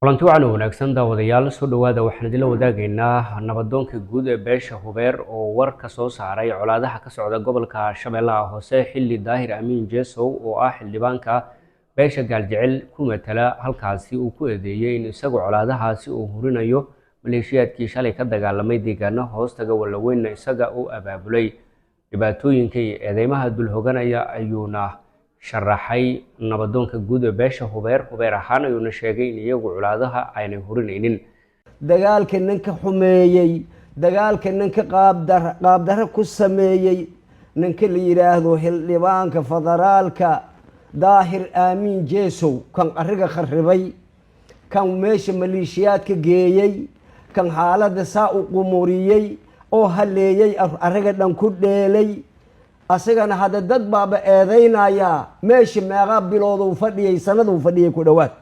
Kulanti wacan oo wanaagsan, daawadayaal, soo dhowaada. Waxaan idinla wadaagaynaa nabadoonka guud ee beesha Hubeer oo war ka soo saaray colaadaha ka socda gobolka Shabeellaha Hoose, xilli Daahir Amiin Jesow oo ah xildhibaanka beesha Gaaljecel ku matala halkaasi uu ku eedeeyey in isagu colaadahaasi uu hurinayo, maleeshiyaadkii shalay ka dagaalamay deegaano hoostaga Wallaweynna isaga uu abaabulay. Dhibaatooyinka iyo eedeymaha dulhoganaya ayuuna sharaxay nabadoonka guud ee beesha Hubeer. Hubeer ahaan ayuuna sheegay in iyagu colaadaha aanay hurinaynin. Dagaalka ninka xumeeyey, dagaalka ninka qaabdarro ku sameeyey, ninka la yidhaahdo xildhibaanka federaalka Daahir Aamiin Jeesow, kan arriga kharribay, kan meesha maleeshiyaadka geeyey, kan xaaladda saa u qumuriyey oo haleeyey, arriga dhan ku dheelay, asagana hadda dad baaba eedaynayaa. Meesha meeqaa bilooduu fadhiyey? Sanaduu fadhiyey ku dhowaad.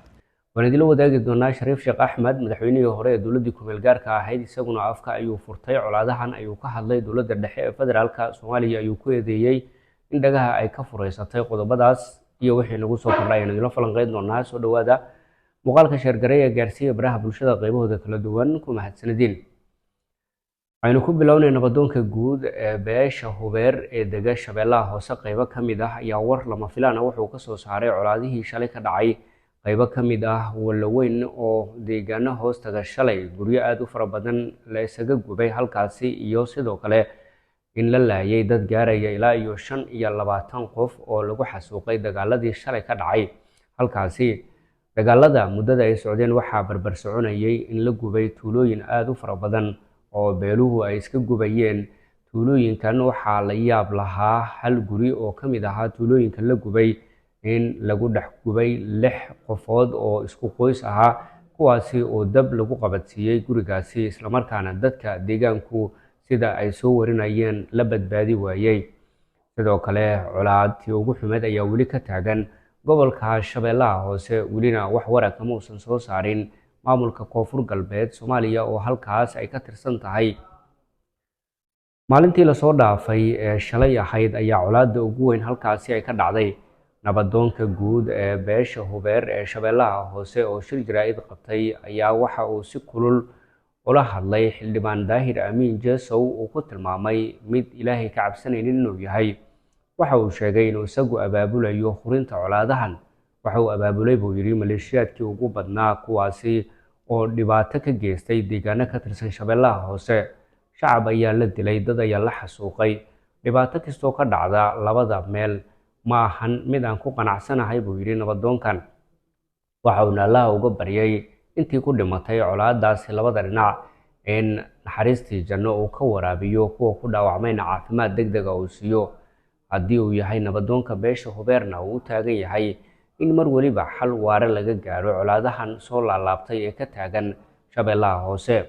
Waan idinla wadaagi doonaa. Shariif Sheekh Axmed, madaxweynihii hore ee dowladdii kumeel gaarka ahayd, isaguna afka ayuu furtay, colaadahan ayuu ka hadlay. Dowladda dhexe ee federaalka Soomaaliya ayuu ku eedeeyey in dhagaha ay ka fureysatay. Qodobadaas iyo wixii nagu soo kordhay ayaan idinla falanqeyn doonaa. Soo dhowaada, muuqaalka share gareeya, gaarsiiya baraha bulshada qaybahooda kala duwan. Ku mahadsanadiin. Aynu ku bilownay. Nabadoonka guud ee beesha Hubeer ee dega Shabeellaha Hoose qaybo ka mid ah ayaa war lama filaan ah wuxuu ka soo saaray colaadihii shalay ka dhacay qaybo ka mid ah Wallaweyn oo deegaano hoostaga shalay guryo aada u fara badan la isaga gubay halkaasi, iyo sidoo kale in la laayay dad gaaraya ilaa iyo 25 qof oo lagu xasuuqay dagaaladii shalay ka dhacay halkaasi. Dagaalada muddada ay socdeen waxaa barbar soconayay in la gubay tuulooyin aada u fara badan oo beeluhu ay iska gubayeen. Tuulooyinkan waxaa la yaab lahaa hal guri oo ka mid ahaa tuulooyinka la gubay in lagu dhex gubay lix qofood oo isku qoys ahaa, kuwaasi oo dab lagu qabadsiiyey gurigaasi, islamarkaana dadka deegaanku sida ay soo warinayeen la badbaadi waayey. Sidoo kale, colaadtii ugu xumeed ayaa weli ka taagan gobolka Shabeellaha Hoose, welina wax wara kama uusan soo saarin maamulka Koonfur Galbeed Soomaaliya oo halkaas ay ka tirsan tahay. Maalintii lasoo dhaafay ee shalay ahayd ayaa colaadda ugu weyn halkaasi ay ka dhacday. Nabadoonka guud ee beesha Hubeer ee Shabeellaha Hoose oo shir jaraa'id qabtay ayaa waxa uu si kulul ula hadlay xildhibaan Daahir Amiin Jesow, uu ku tilmaamay mid Ilaahay ka cabsanaynin inuu yahay. Waxa uu sheegay inuu isagu abaabulayo hurinta colaadahan. Waxa uu abaabulay, buu yidhi, maleeshiyaadkii ugu badnaa, kuwaasi oo dhibaato ka geystay deegaano ka tirsan Shabeellaha Hoose. Shacab ayaa la dilay, dad ayaa la xasuuqay. Dhibaato kastoo ka dhacda labada meel ma ahan mid aan ku qanacsanahay, buu yidhi nabadoonkan. Waxa uuna Allaha uga baryay intii ku dhimatay colaadaasi labada dhinac in naxariistii janno uu ka waraabiyo, kuwa ku dhaawacmayna caafimaad deg dega uu siiyo. Haddii uu yahay nabadoonka beesha Hubeerna, uu u taagan yahay in mar weliba xal waare laga gaaro colaadahan soo laalaabtay ee ka taagan Shabeellaha Hoose.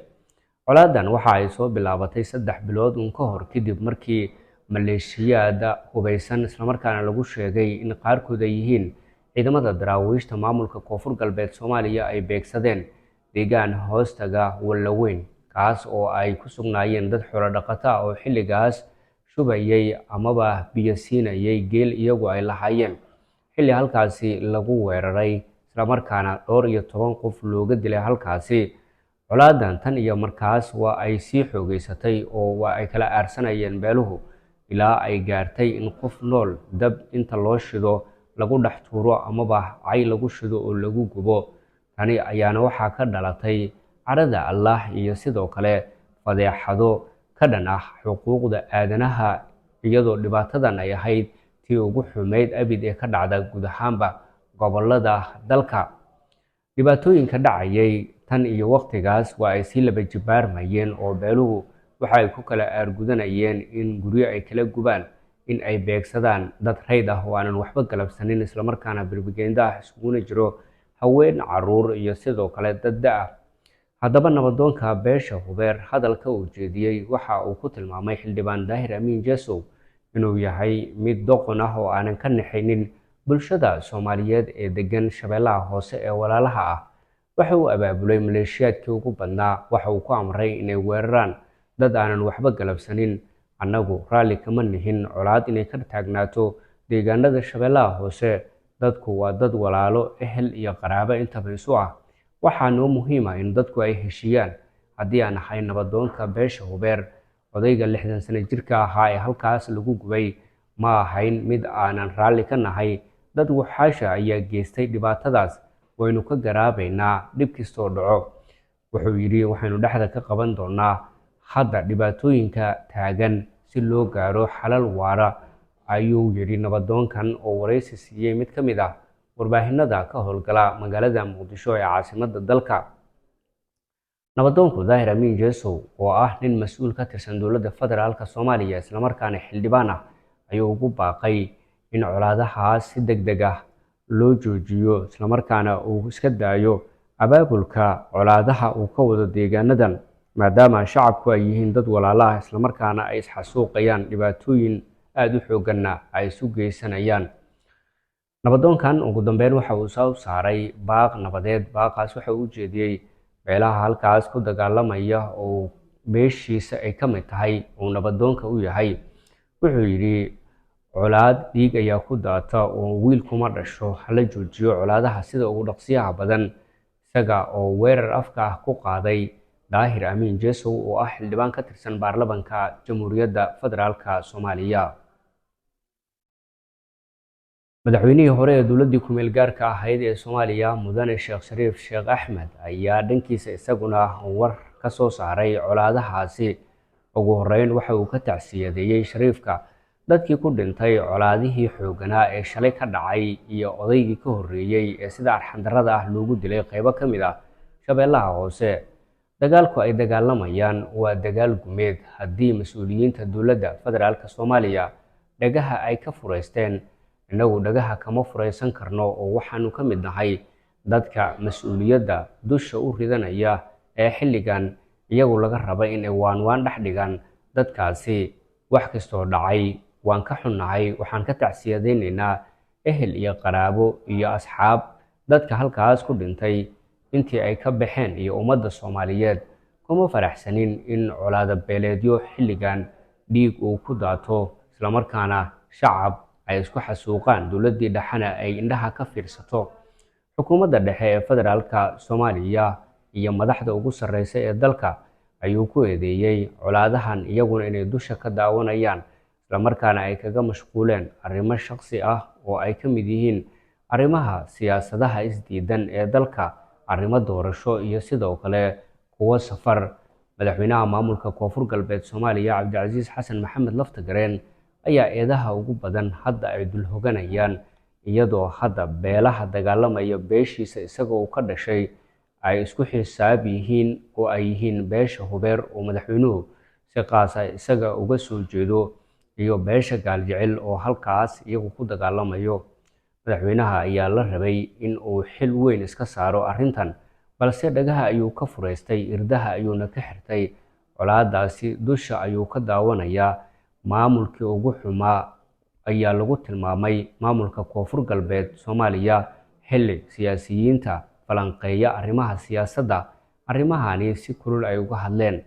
Colaadan waxa ay soo bilaabatay 3 bilood uun ka hor, kadib markii maleeshiyaad hubaysan, islamarkaana lagu sheegay in qaarkood ay yihiin ciidamada daraawiishta maamulka Koonfur Galbeed Soomaaliya, ay beegsadeen deegaan hoostaga Wallaweyn, kaas oo ay ku sugnaayeen dad xoolo dhaqato ah oo xilligaas shubayay amaba biyo siinayay geel iyagu ay lahaayeen, xilli halkaasi lagu weeraray, islamarkaana dhowr iyo toban qof looga dilay halkaasi. Colaadan tan iyo markaas waa ay sii xoogeysatay oo waa ay kala aarsanayeen beeluhu, ilaa ay gaartay in qof nool dab inta loo shido lagu dhex tuuro amaba cay lagu shido oo lagu gubo. Tani ayaana waxaa ka dhalatay cadhada Allah iyo sidoo kale fadeexado ka dhan ah xuquuqda aadanaha, iyadoo dhibaatadan ay ahayd tii ugu xumeyd abid ee ka dhacda guud ahaanba gobolada dalka. Dhibaatooyinka dhacayay tan iyo waqtigaas waa ay sii laba jibaarmayeen, oo beeluhu waxa ay ku kala aargudanayeen in guryo ay kala gubaan, in ay beegsadaan dad rayd ah oo aanan waxba galabsanin, islamarkaana birbigeendaa ah, isuguna jiro haween, caruur iyo sidoo kale dad da-ah. Haddaba, nabadoonka beesha Hubeer hadalka uu jeediyey waxa uu ku tilmaamay xildhibaan Daahir Amiin Jesow inuu yahay mid doqon ah oo aanan ka naxaynin bulshada Soomaaliyeed ee degan Shabeellaha Hoose ee walaalaha ah. Waxa uu abaabulay maleeshiyaadkii ugu badnaa, waxa uu ku amray inay weeraraan dad aanan waxba galabsanin. Annagu raalli kama nihin colaad inay ka taagnaato deegaanada Shabeellaha Hoose. Dadku waa dad walaalo, ehel iyo qaraabo intaba isu ah. Waxaa noo muhiim ah in dadku ay heshiiyaan. Haddii aan ahay nabadoonka beesha Hubeer, odayga 60 sano jirka ahaa ee halkaas lagu gubay ma ahayn mid aanan raalli ka nahay. Dad waxaasha ayaa geystay dhibaatadaas, waynu ka garaabaynaa dhib kastoo dhaco. Wuxuu yidhi waxaynu dhexda ka qaban doonaa hadda dhibaatooyinka taagan si loo gaaro xalal waara, ayuu yidhi nabadoonkan oo waraysi siiyey mid ka mid ah warbaahinada ka howlgala magaalada Muqdisho ee caasimadda dalka. Nabadoonku Daahir Amiin Jesow oo ah nin mas-uul ka tirsan dowladda federaalka Soomaaliya islamarkaana xildhibaan ah ayuu ugu baaqay in colaadahaas si deg deg ah loo joojiyo, islamarkaana uu iska daayo abaabulka colaadaha uu ka wado deegaanadan, maadaama shacabku ay yihiin dad walaalo ah islamarkaana ay isxasuuqayaan, dhibaatooyin aada u xoogganna ay isu geysanayaan. Nabadoonkan ugu dambeyn waxa uu soo saaray baaq nabadeed. Baaqaas waxa uu u jeediyey beelaha halkaas ku dagaalamaya oo beeshiisa ay ka mid tahay uu nabadoonka u yahay. Wuxuu yidhi colaad dhiig ayaa ku daata oo wiil kuma dhasho, hala joojiyo colaadaha sida ugu dhaqsiyaha badan, isaga oo weerar afka ah ku qaaday Daahir Amiin Jesow oo ah xildhibaan ka tirsan baarlamanka Jamhuuriyadda Federaalka Soomaaliya. Madaxweynihii hore ee dowladdii ku-meel gaarka ahayd ee Soomaaliya, Mudane Sheekh Shariif Sheekh Axmed, ayaa dhankiisa isaguna war ka soo saaray colaadahaasi. Ugu horeyn waxa uu ka tacsiyadeeyey Shariifka dadkii ku dhintay colaadihii xoogganaa ee shalay ka dhacay iyo odaygii ka horreeyey ee sida arxandarrada ah loogu dilay qaybo ka mid ah Shabeellaha Hoose. Dagaalku ay dagaalamayaan waa dagaal gumeed. Haddii mas-uuliyiinta dowladda federaalka Soomaaliya dhagaha ay ka fureysteen, innagu dhagaha kama fureysan karno, oo waxaanu ka mid nahay dadka mas-uuliyadda dusha u ridanaya ee xilligan iyagu laga raba inay waanwaan dhex dhigaan dadkaasi. Wax kastoo dhacay waan ka xunnahay, waxaan ka tacsiyadaynaynaa ehel iyo qaraabo iyo asxaab dadka halkaas ku dhintay intii ay ka baxeen iyo ummadda Soomaaliyeed. Kuma faraxsanin in colaado beeleedyo xilligan dhiig uu ku daato, islamarkaana shacab ay isku xasuuqaan, dowladdii dhexena ay indhaha ka fiirsato. Xukuumadda dhexe ee federaalka Soomaaliya iyo madaxda ugu sarreysa ee dalka ayuu ku eedeeyey colaadahan iyaguna inay dusha ka daawanayaan, islamarkaana ay kaga mashquuleen arrimo shaqsi ah oo ay ka mid yihiin arrimaha siyaasadaha isdiidan ee dalka, arrimo doorasho iyo sidoo kale kuwo safar. Madaxweynaha maamulka Koonfur Galbeed Soomaaliya, Cabdicasiis Xasan Maxamed Laftagareen, ayaa eedaha ugu badan hadda ay dul hoganayaan, iyadoo hadda beelaha dagaalamaya beeshiisa isagoo uu ka dhashay ay isku xisaab yihiin oo ay yihiin beesha Hubeer oo madaxweynuhu si qaasa isaga uga soo jeedo iyo beesha Gaaljecel oo halkaas iyagu ku dagaalamayo. Madaxweynaha ayaa la rabay in uu xil weyn iska saaro arrintan, balse dhagaha ayuu ka fureystay, irdaha ayuuna ka xirtay, colaadaasi dusha ayuu ka daawanayaa. Maamulkii ugu xumaa ayaa lagu tilmaamay maamulka Koonfur Galbeed Soomaaliya, xilli siyaasiyiinta falanqeeya arrimaha siyaasadda arrimahani si kulul ay uga hadleen.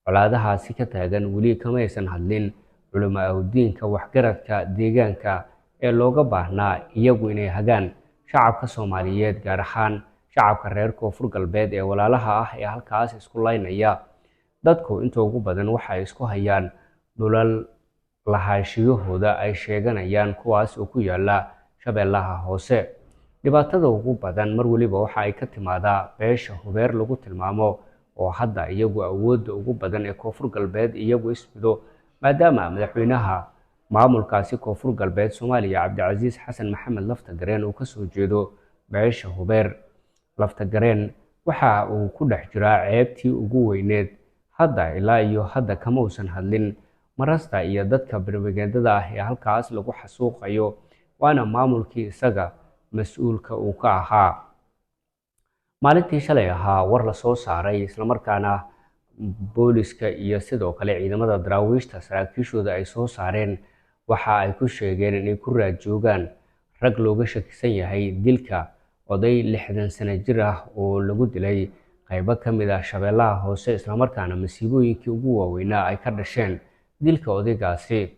Colaadahaasi ka taagan weli kamaysan hadlin culimo-awdiinka waxgaradka deegaanka ee looga baahnaa iyagu inay hagaan shacabka Soomaaliyeed, gaar ahaan shacabka reer Koonfur Galbeed ee walaalaha ah ee halkaas isku laynaya. Dadku inta ugu badan waxa ay isku hayaan dhulal lahaanshiyahooda ay sheeganayaan, kuwaas oo ku yaala Shabeellaha Hoose. Dhibaatada ugu badan mar weliba waxa ay ka timaadaa beesha Hubeer lagu tilmaamo oo hadda iyagu awoodda ugu badan ee Koonfur Galbeed iyagu isbido, maadaama madaxweynaha maamulkaasi Koonfur Galbeed Soomaaliya, Cabdicasiis Xasan Maxamed Laftagareen, uu kasoo jeedo beesha Hubeer. Laftagareen waxa uu ku dhex jiraa ceebtii ugu weyneed. Hadda ilaa iyo hadda kama uusan hadlin marasta iyo dadka barbageendada ah ee halkaas lagu xasuuqayo, waana maamulkii isaga mas-uulka uu ka ahaa. Maalintii shalay ahaa war lasoo saaray, islamarkaana booliska iyo sidoo kale ciidamada daraawiishta saraakiishooda ay soo saareen, waxa ay ku sheegeen inay ku raad joogaan rag looga shakisan yahay dilka Oday 60 sano jir ah oo lagu dilay qaybo ka mid ah Shabeellaha Hoose, islamarkaana masiibooyinkii ugu waaweynaa ay ka dhasheen dilka odaygaasi.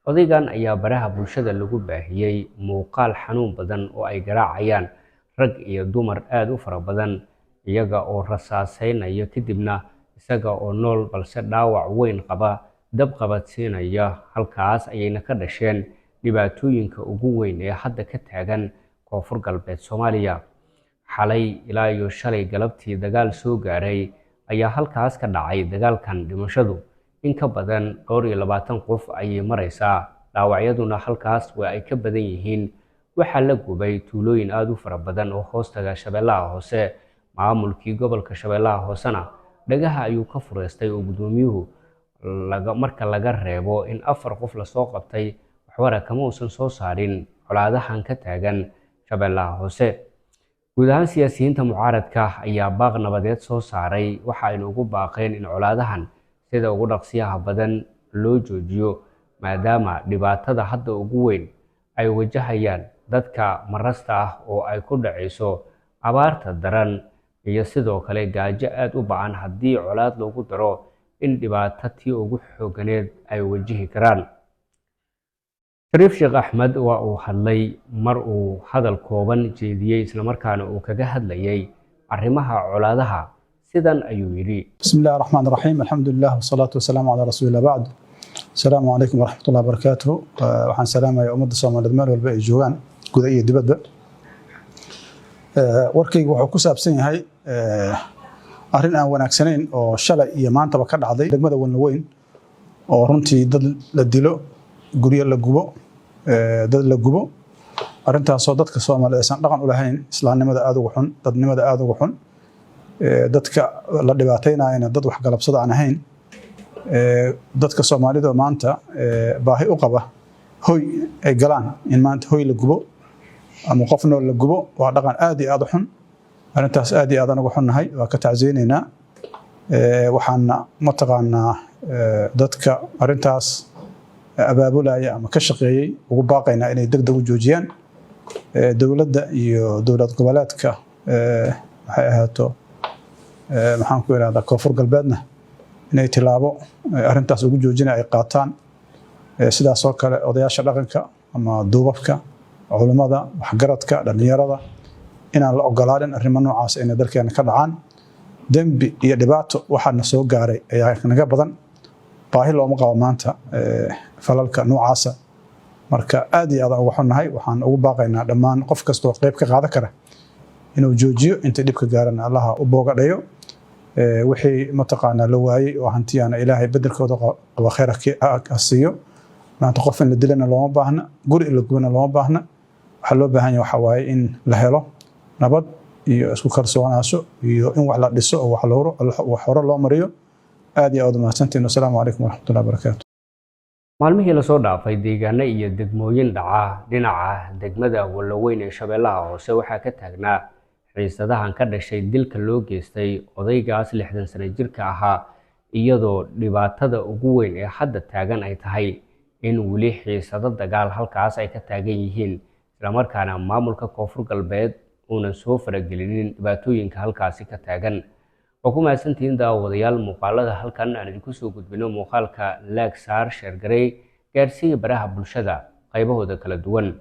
Odaygan ayaa baraha bulshada lagu baahiyey muuqaal xanuun badan oo ay garaacayaan rag iyo dumar aada u fara badan, iyaga oo rasaaseynaya, kadibna isaga oo nool balse dhaawac weyn qaba dab qabadsiinaya. Halkaas ayayna ka dhasheen dhibaatooyinka ugu weyn ee hadda ka taagan Koonfur Galbeed Soomaaliya. Xalay ilaa iyo shalay galabtii dagaal soo gaaray ayaa halkaas ka dhacay. Dagaalkan dhimashadu in ka badan dhowr iyo 20 qof ayay maraysaa, dhaawacyaduna halkaas waa ay ka badan yihiin. Waxaa la gubay tuulooyin aada u fara badan oo hoostaga Shabeellaha Hoose. Maamulkii gobolka Shabeellaha Hoosena dhagaha ayuu ka fureystay, oo guddoomiyuhu marka laga reebo in 4 qof lasoo qabtay, waxwara kama uusan soo saarin colaadahan ka taagan Shabeellaha Hoose. Guud ahaan siyaasiyiinta mucaaradka ayaa baaq nabadeed soo saaray. Waxa aynu ugu baaqeen in colaadahan sida ugu dhaqsiyaha badan loo joojiyo, maadaama dhibaatada hadda ugu weyn ay wajahayaan dadka marasta ah oo ay ku dhacayso abaarta daran iyo sidoo kale gaajo aada u ba-an. Haddii colaad loogu daro, in dhibaato tii ugu xooganeed ay wajihi karaan. Shariif Sheekh Axmed waa uu hadlay mar uu hadal kooban jeediyey, islamarkaana uu kaga hadlayay arrimaha colaadaha. Sidan ayuu yidhi: بسم الله الرحمن الرحيم، الحمد لله والصلاة والسلام على رسول الله، بعد، السلام عليكم ورحمة الله وبركاته. Waxaan salaamaya ummadda Soomaaliyeed meel walba ay joogaan, guda iyo dibadba. Warkaygu wuxuu ku saabsan yahay arrin aan wanaagsanayn oo shalay iyo maantaba ka dhacday degmada Wanlaweyn, oo runtii dad la dilo, guryo la gubo, dad la gubo. Arrintaasoo dadka Soomaaliyeed aysan dhaqan u lahayn, islaamnimada aada uga xun, dadnimada aada uga xun, dadka la dhibaataynayana dad waxgalabsada aan ahayn. Dadka Soomaalida maanta baahi u qaba hoy ay galaan, in maanta hoy la gubo ama qof nool la gubo waa dhaqan aad iyo aad u xun. Arrintaas aad iyo aadaan uga xunnahay, waa ka tacsiyeynaynaa. Waxaana mataqaanaa dadka arrintaas abaabulaya ama ka shaqeeyey ugu baaqaynaa inay deg deg u joojiyaan. Dowladda iyo dowlad goboleedka, waxay ahaato, maxaan ku irahdaa, Koonfur Galbeedna inay tilaabo arrintaas ugu joojina ay qaataan. Sidaasoo kale odayaasha dhaqanka ama duubabka, culummada, waxgaradka, dhallinyarada, inaan la ogolaanin arrimo noocaas inay dalkeena ka dhacaan. Dembi iyo dhibaato waxaana soo gaaray ayaa naga badan, baahi looma qabo maanta falalka noocaasa. Marka aad iyo aadaan uga xunnahay. Waxaan ugu baaqaynaa dhammaan qof kastoo qayb ka qaadan kara inuu joojiyo. Inta dhibka gaarana Allaha u boogadhayo. Wixii mataqaanaa la waayey oo hantiyaana Ilaahay bedelkooda qaba khayr ha siiyo. Maanta qof in la dilana looma baahna, guri in la gubana looma baahna. Waxaa loo baahan yahay waxaa waaye in la helo nabad iyo isku kalsoonaasho iyo in wax la dhiso oo wax hore loo mariyo. Aad iyo aad umahadsantiin. Wasalaamu calaykum waraxmatullahi wabarakaatu. Maalmihii lasoo dhaafay deegaano iyo degmooyin dhaca dhinaca degmada Wallaweyn ee Shabeellaha Hoose waxaa ka taagnaa xiisadahan ka dhashay dilka loo geystay odaygaas 60 sano jirka ahaa, iyadoo dhibaatada ugu weyn ee hadda taagan ay tahay in weli xiisado dagaal halkaas ay ka taagan yihiin, islamarkaana maamulka Koonfur Galbeed uunan soo faragelinin dhibaatooyinka halkaasi ka taagan. Waa ku mahadsantihiin, daawadayaal, muuqaalada halkan aan idinku soo gudbino. Muuqaalka like saar, share garey, gaarsiiya baraha bulshada qaybahooda kala duwan.